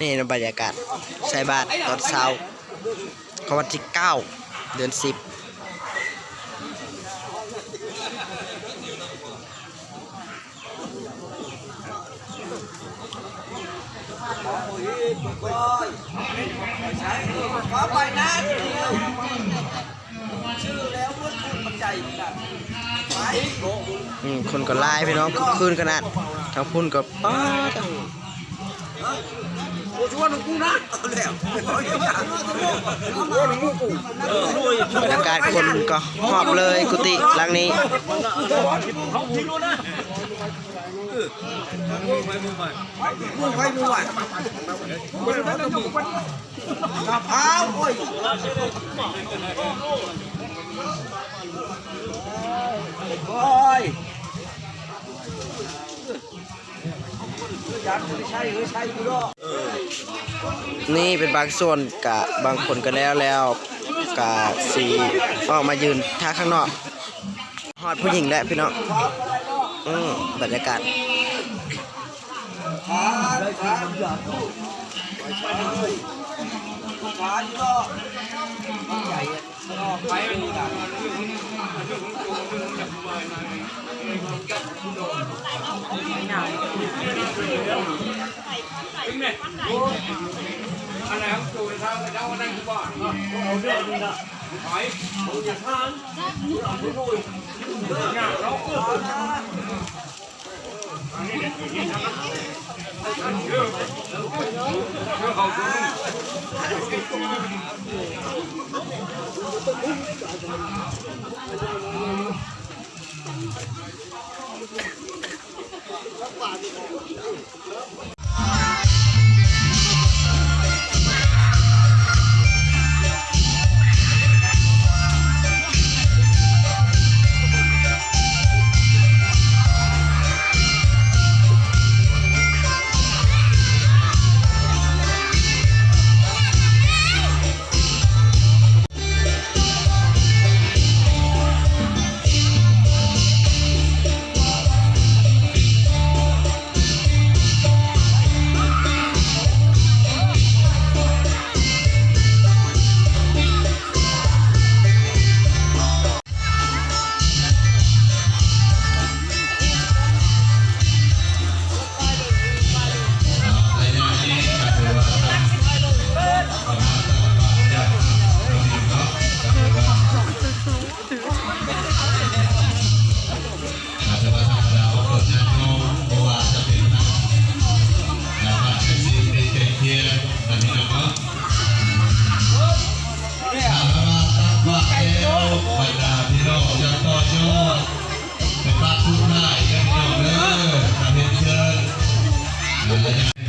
ນີ້ເນາະ ບັນຍາກາດໃສ່ບາດຕອນເຊົ້າຂອງວັນທີເກົ້າ ເດືອນສິບ. ອືມ ຄົນກໍຫຼາຍພີ່ນ້ອງ ຄຶກຄື້ນຂະໜາດ. ທາງພຸ້ນກໍ ປາດ ບໍ່ຊວນຂອງກູນະ ເອົາແລ້ວ ບໍ່ຊວນຂອງກູ. ບັນຍາກາດຄົນກໍຮອບເລີຍ ກຸຕິຫຼັງນີ້. ນີ້ເປັນບາງສ່ວນ ກະບາງຄົນກະແລ້ວແລ້ວ ກະຊິອອກມາຢືນຖ້າຂ້າງນອກ. ຮອດຜູ້ຍິງແລ້ວພີ່ນ້ອງ. ອືມ ບັນຍາກາດ.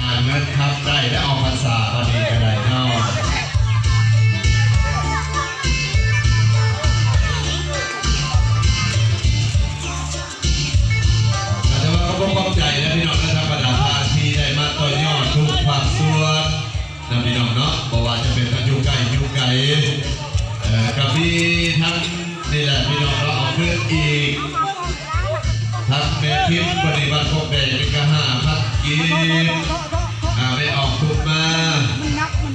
ຫາເງິນທຳໄດ້ ແລະ ອອກພັນສາຕອນນີ້ກໍໄດ້ເນາະ. ແຕ່ວ່າກໍຂໍຂອບໃຈນະພີ່ນ້ອງນະ ທາງບັນດາທ່ານທີ່ໄດ້ມາຕໍ່ຍອດທຸກພາກສ່ວນນະພີ່ນ້ອງເນາະ, ບໍ່ວ່າຈະເປັນທັງຢູ່ໃກ້ຢູ່ໄກ ເອີ ກໍມີທັງນີ້ແຫຼະພີ່ນ້ອງເນາະ, ອີກ ທັງແມ່ພິມ ປະຕິບັດຄົບແດງນີ້ກະຫ້າພັນກີບ ອາ ແມ່ອອກທຸງມາ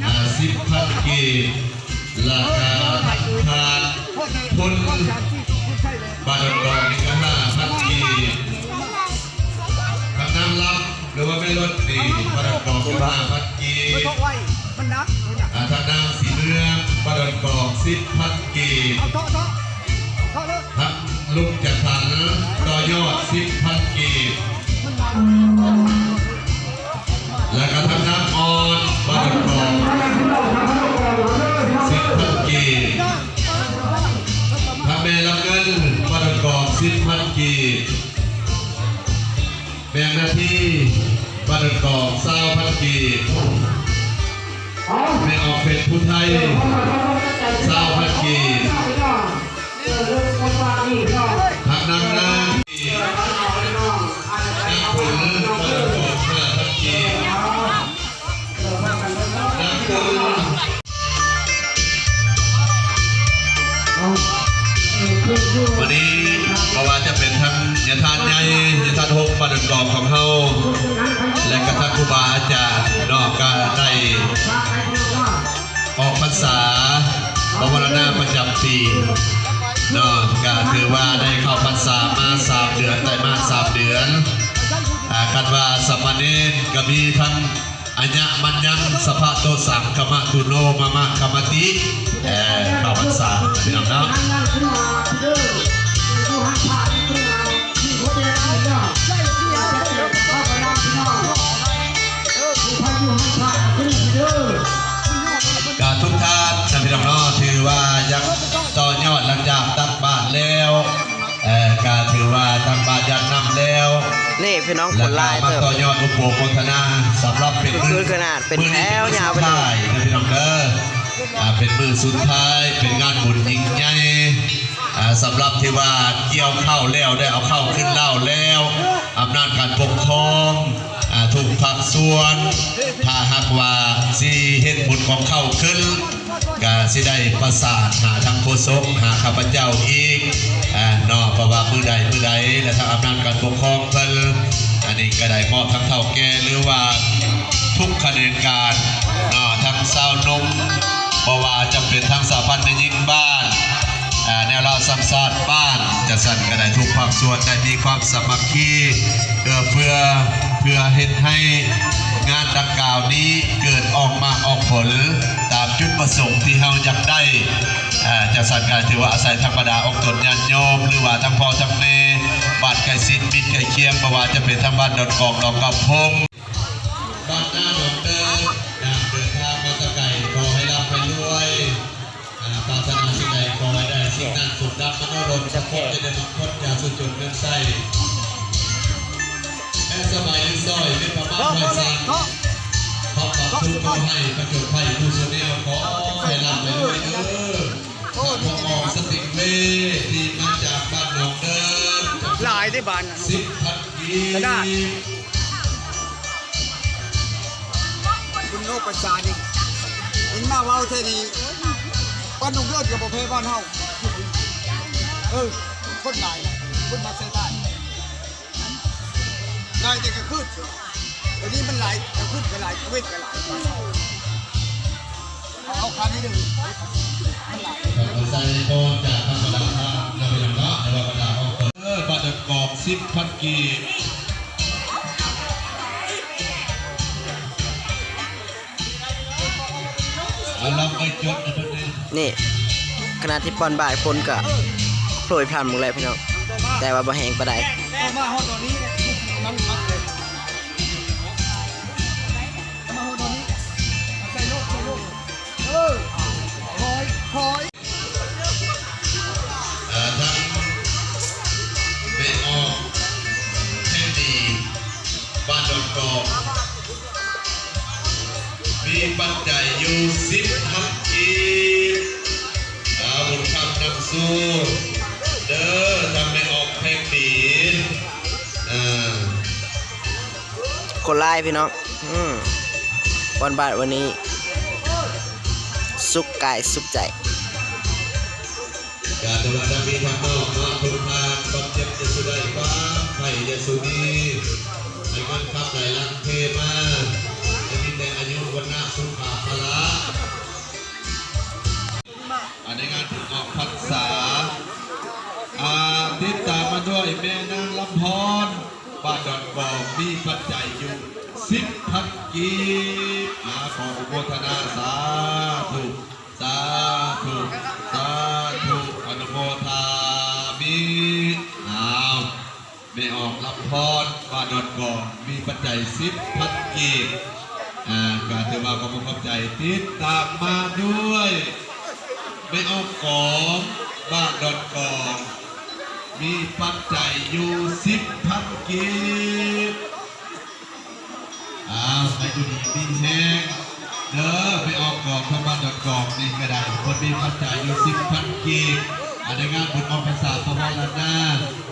ອາ ສິບພັນກີບ ລະກະທັງທານພຸນ ບ້ານດອນກອງນີ້ກະຫ້າພັນກີບ ທັງນາງລຳ ຫຼືວ່າແມ່ລົດນີ້ ບ້ານດອນກອງສິບຫ້າພັນກີບ ອາ ທາງນາງສີເມືອງ ບ້ານດອນກອງສິບພັນກີບ ທັງລຸງຈັນທັນ ຕໍ່ຍອດສິບພັນກີບ ແລ້ວກໍທັງນາງອ່ອນ ບ້ານດອນກອງສິບພັນກີບ ທັງແມ່ລຳເງິນ ບ້ານດອນກອງສິບພັນກີບ ແມ່ນາທີ ບ້ານດອນກອງຊາວພັນກີບ ແມ່ອອກເປັນຜູ້ໄທຊາວພັນກີບ ທັງນາງນາງ ນາງຜົນ ບ້ານດອນກອງຫ້າພັນກີບ ນາງຜົນ ມື້ນີ້ບໍ່ວ່າຈະເປັນທັງຍາທ່ານໃຫຍ່ ຍາທ່ານຫົກ ບ້ານດອນກອງຂອງເຮົາ ແລະກະທັງຄູບາອາຈານເນາະ ກະໄດ້ອອກພັນສາ ປະວາລະນາປະຈຳປີເນາະ ກະຖືວ່າໄດ້ເຂົ້າພັນສາມາສາມເດືອນ ໄຕມາດສາມເດືອນ ອາ ຄັນວ່າສາມະເນນກະມີທັງ ອາຍະມັນຍັງ ສະພະໂຕສັງ ຄະມະຕຸໂນ ມະມະຄະມະຕິ ເອີ ເຂົ້າພັນສາ ພີ່ນ້ອງເນາະ ກະທຸກທ່ານ ພີ່ນ້ອງເນາະ ຖືວ່າຍັງຕໍ່ຍອດ ຫຼັງຈາກຕັກບາດແລ້ວ ເອີ ກະຖືວ່າຕັກບາດຢາດນ້ຳແລ້ວ ນີ້ພີ່ນ້ອງ ຄົນຫຼາຍເຕີບ ແລ້ວກະມາຕໍ່ຍອດອະນຸໂມທະນາ ສຳລັບເປັນມື້ ຄືຂະໜາດເປັນແຖວຍາວໄປເລີຍ ມື້ນີ້ເປັນມື້ສຸດທ້າຍເດີພີ່ນ້ອງເດີ ອ່າ ເປັນມື້ສຸດທ້າຍ ເປັນງານບຸນຍິ່ງໃຫຍ່ ອ່າ ສຳລັບທີ່ວ່າກ່ຽວເຂົ້າແລ້ວ ໄດ້ເອົາເຂົ້າຂຶ້ນເລົ້າແລ້ວ ອຳນາດການປົກຄອງ ອ່າ ທຸກພາກສ່ວນ ຖ້າຫາກວ່າຊິເຮັດບຸນຂອງເຂົ້າຂຶ້ນ ກະຊິໄດ້ປະສານຫາທາງໂຄສົກ ຫາຂ້າພະເຈົ້າອີກ ອາ ເນາະ ເພາະວ່າມື້ໃດມື້ໃດ ແລະ ທາງອຳນາດການປົກຄອງເພິ່ນ ອັນນີ້ກະໄດ້ມອບທັງເຖົ້າແກ່ ຫຼືວ່າທຸກຂະແໜງການເນາະ ທັງຊາວໜຸ່ມ ບໍ່ວ່າຈະເປັນທັງສະຫະພັນແມ່ຍິງບ້ານ ອາ ແນວລາວສ້າງຊາດບ້ານ ຈັ່ງຊັ້ນກະໄດ້ທຸກພາກສ່ວນ ໄດ້ມີຄວາມສາມັກຄີ ເອື້ອເຟື້ອ ເພື່ອເຮັດໃຫ້ງານດັ່ງກ່າວນີ້ເກີດອອກໝາກອອກຜົນຕາມຈຸດປະສົງທີ່ເຮົາຢາກໄດ້ ອາ ຈັ່ງຊັ້ນກະຖືວ່າອາໄສທຳມະດາອອກຕົນຍາດໂຍມ ຫຼືວ່າທັງພໍ່ທັງແມ່ ບ້ານໃກ້ຊິດມິດໃກ້ຄຽງ ບໍ່ວ່າຈະເປັນທາງບ້ານດອນກອງ ໜອງກະພົງ ບ້ານນາໜອງເດີ ເດີນທາງມາແຕ່ໄກ ຂໍໃຫ້ລ່ຳໃຫ້ລວຍ ອາ ປາດຖະໜາສິ່ງໃດຂໍໃຫ້ໄດ້ສິ່ງນັ້ນ ສົມດັ່ງມະໂນລົມ ສະເພາະຈະໄດ້ມັກຜົນ ຢ່າສຸຈົນເງິນໃຊ້ ແມ່ສະບາຍຫຼືຊອຍ ແມ່ປະມານໄພສັນ ຄວາມບາບທຸກຂໍໃຫ້ປະຈົນໄພຜູ້ສຸແນວ ຂໍໃຫ້ລ່ຳໃຫ້ລວຍເດີ ທາງພໍ່ໝໍສະຕິງເວ ທີ່ມາຈາກບ້ານໜອງເດີ ຫຼາຍເດ້ບ້ານນັ້ນ ສິບພັນກີບ ບຸນໂນປະຊານີ້ ເຫັນມາເວົ້າແທ້ນີ້ ບ້ານໜອງເດີກະບໍ່ແພ້ບ້ານເຮົາ ເອີ ຄົນຫຼາຍນະ ຄົນມາໃສ່ບາດ ຫຼາຍແຕ່ກາງຄືນ ດຽວນີ້ມັນຫຼາຍ ກາງຄືນກະຫຼາຍ ກາງເວັນກະຫຼາຍ ເອົາຄັນນີ້ເດີ ມັນຫຼາຍ ໃສ່ກ່ອນຈາກທຳມະດານະພີ່ນ້ອງເນາະ ແຕ່ວ່າບັນດາອອກເປີດ ເອີ ບັດດາກອງສິບພັນກີບ ເອົາລອງໄປຈົດໃຫ້ເພິ່ນແດ່ ນີ້ ຂະນະທີ່ຕອນບ່າຍຝົນກະໂພຍພຣຳລົງແລ້ວພີ່ນ້ອງ ແຕ່ວ່າບໍ່ແຮງປານໃດ ມາຮອດຕອນນີ້ມັນມັກເລີຍ ມາຮອດຕອນນີ້ ໃສ່ໂລດ ໃສ່ໂລດ ເອີ ຄອຍ ຄອຍ ອ່າ ທາງແມ່ອອກແຫ່ງນີ້ ບ້ານດອນກອກ ມີປັດໄຈຢູ່ສິບພັນກີບ ອ່າ ບຸນຄຳນຳສູ່ເດີ ທາງແມ່ອອກແຫ່ງນີ້ ອ່າ ຄົນຫຼາຍພີ່ນ້ອງ ອືມ ບ່ອນບາດວັນນີ້ ສຸກກາຍສຸກໃຈ ກະຖືວ່າທັງພີ່ທັງນ້ອງເນາະ ທຸກ ສຸນີ ໃຫ້ເງິນຄຳໄຫຼຫຼັ່ງເທມາ ໃຫ້ມີແຕ່ອາຍຸ ວັນນະ ສຸຂະ ພະລະ. ອັນໃນງານບຸນອອກພັນສາ ອ່າ ຕິດຕາມມາດ້ວຍແມ່ນາງລຳພອນ ບ້ານດອນກອງ ມີປັດໄຈຢູ່ສິບພັນກີບ. ອາ ຂໍອະນຸໂມທະນາ ສາທຸ ສາທຸ ສາທຸ ອະນຸໂມທາມິ. ອ້າວ ແມ່ອອກລຳພອນ ບ້ານດອນກອງ ມີປັດໄຈສິບພັນກີບ. ອາ ກະຖືວ່າຂອບອົກຂອບໃຈ. ຕິດຕາມມາດ້ວຍ ແມ່ອອກຂອງ ບ້ານດອນກອງ ມີປັດໄຈຢູ່ສິບພັນກີບ. ອ້າວ ໃຫ້ຢູ່ດີມີແຮງເດີ ໄປອອກກອງທາງບ້ານດອນກອງນີ້ກະໄດ້ ເພິ່ນມີປັດໄຈຢູ່ສິບພັນກີບ. ອັນໃນງານບຸນອອກພັນສາ ສະຫະລັດນາ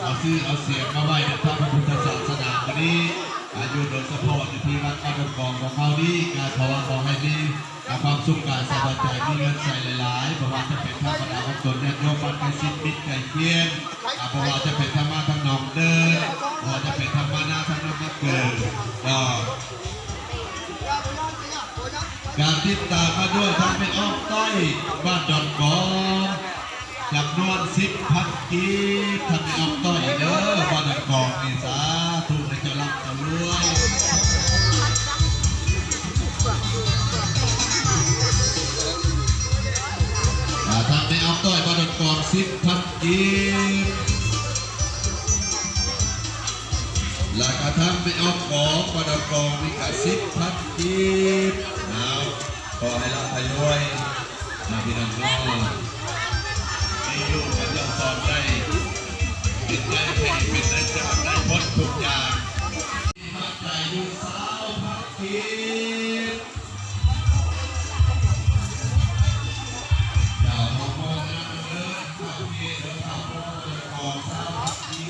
ເອົາຊື່ເອົາສຽງມາໄວ້ໃນພະພຸດທະສາສະໜາມື້ນີ້ ອາ ຢູ່ໂດຍສະເພາະຢູ່ທີ່ວັດບ້ານດອນກອງຂອງເຮົານີ້ ກະຂໍວ່າຂໍໃຫ້ມີ ອາ ຄວາມສຸກກາຍສະບາຍໃຈ ມີເງິນໃຊ້ຫຼາຍໆ ບໍ່ວ່າຈະເປັນທຳມະດາຂອງຕົນ ຍາດໂຍມບ້ານໃກ້ຊິດມິດໃກ້ຄຽງ ອາ ບໍ່ວ່າຈະເປັນທາງມາທາງໜອງເດີນ ບໍ່ວ່າຈະເປັນທາງມານາທາງນຳມາເກີດ ກໍ ການຕິດຕາມມາດ້ວຍທາງແມ່ອອກຕ້ອຍ ບ້ານດອນກອງ ຈຳນວນສິບພັນກີບ ທ່ານແມ່ອອກຕ້ອຍເດີ ບ້ານດອນກອງນີ້ ສາທຸ ໃຫ້ເຈົ້າລ່ຳເຈົ້າລວຍ. ອາ ທ່ານແມ່ອອກຕ້ອຍ ບ້ານດອນກອງ ສິບພັນກີບ ແລ້ວກະທ່ານແມ່ອອກຂອງ ບ້ານດອນກອງນີ້ກະສິບພັນກີບ. ເອົາ ຂໍໃຫ້ລ່ຳໃຫ້ລວຍ ນະພີ່ນ້ອງເນາະ ມີລູກເປັນເຈົ້າສອນໄດ້ ເປັນນາຍແພງ ເປັນນາຍຈ້າງໄດ້ໝົດທຸກຢ່າງ. ມີປັດໄຈຢູ່ຊາວພັນກີບ ເຈົ້າອອກມາເດີ ເຂົ້າເຂດເດີ ເຂົ້າມາເດີ ຂອງຊາວພັນກີ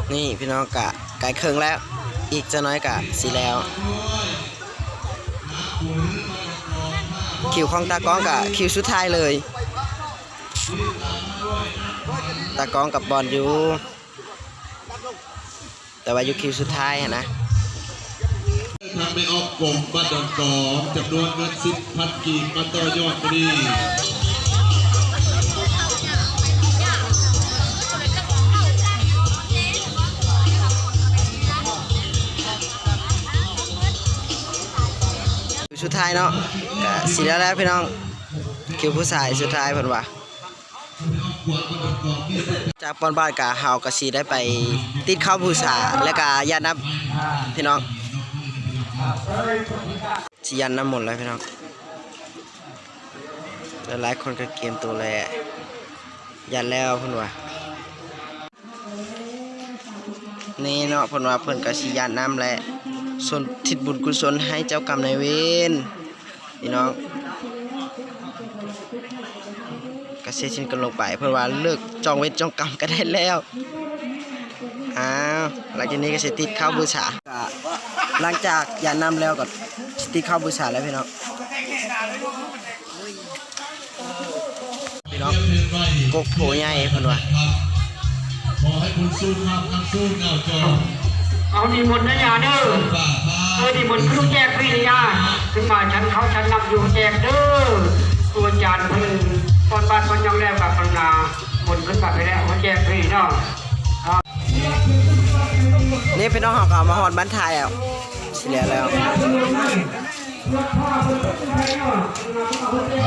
ບ. ນີ້ພີ່ນ້ອງ ກະໃກ້ເຄິ່ງແລ້ວ ອີກຈັກໜ້ອຍກະຊິແລ້ວ. ຄິວຂອງຕາກ້ອງກະຄິວສຸດທ້າຍເລີຍ ຕາກ້ອງກັບບອນຢູ່ ແຕ່ວ່າຢູ່ຄິວສຸດທ້າຍຫັ້ນນະ. ທາງແມ່ອອກຂອງ ບ້ານດອນກອງ ຈຳນວນເງິນສິບພັນກີບ ມາຕໍ່ຍອດມື້ນີ້. ສຸດທ້າຍເນາະ ກະຊິແລ້ວແລ້ວພີ່ນ້ອງ ຄິວຜູ້ຊາຍສຸດທ້າຍເພິ່ນວ່າ. ຈາກປ່ອນບາດກະ ເຮົາກະຊິໄດ້ໄປຕິດເຂົ້າບູຊາ ແລ້ວກະຢາດນ້ຳພີ່ນ້ອງ ຊິຢາດນ້ຳມົນແລ້ວພີ່ນ້ອງ ຫຼາຍໆຄົນກະກຽມໂຕແລ້ວ ຢາດແລ້ວເພິ່ນວ່າ. ນີ້ເນາະ ເພິ່ນວ່າເພິ່ນກະຊິຢາດນ້ຳ ແລະ ສົນທິດບຸນກຸສົນໃຫ້ເຈົ້າກຳນາຍເວນ ພີ່ນ້ອງ ກະເສຍສິ້ນກັນລົງໄປ ເພິ່ນວ່າເລີກຈອງເວນຈອງກຳກະໄດ້ແລ້ວ. ອ້າວ ຫຼັງຈາກນີ້ກະຊິຕິດເຂົ້າບູຊາ ກະຫຼັງຈາກຢາດນ້ຳແລ້ວກະຊິຕິດເຂົ້າບູຊາແລ້ວພີ່ນ້ອງ. ພີ່ນ້ອງ ກົກໂພໃຫຍ່ເພິ່ນວ່າ ຂໍໃຫ້ບຸນສູງນຳ ນຳສູງນຳຈອງ ເອົານິມົນນະຍາເດີ ເອີ ນິມົນຂຶ້ນແຈກພີ້ນະຍາ ຂຶ້ນມາຊັ້ນເຂົ້າຊັ້ນນ້ຳຢູ່ແຈກເດີ. ຄູອາຈານເພິ່ນປ້ອນບາດປ້ອນຍອງແລ້ວກະກະລຸນາມົນຂຶ້ນບາດໄປແລ້ວ ມາແຈກພີ້ເນາະ. ນີ້ພີ່ນ້ອງ ເຮົາກະມາຮອດບ້ານທ້າຍແລ້ວ ຊິແລ້ວແລ້ວ. ເພິ່ນວ່າເພິ່ນເປັນໃຜເນາະ ເພິ່ນວ່າເພິ່ນເປັນ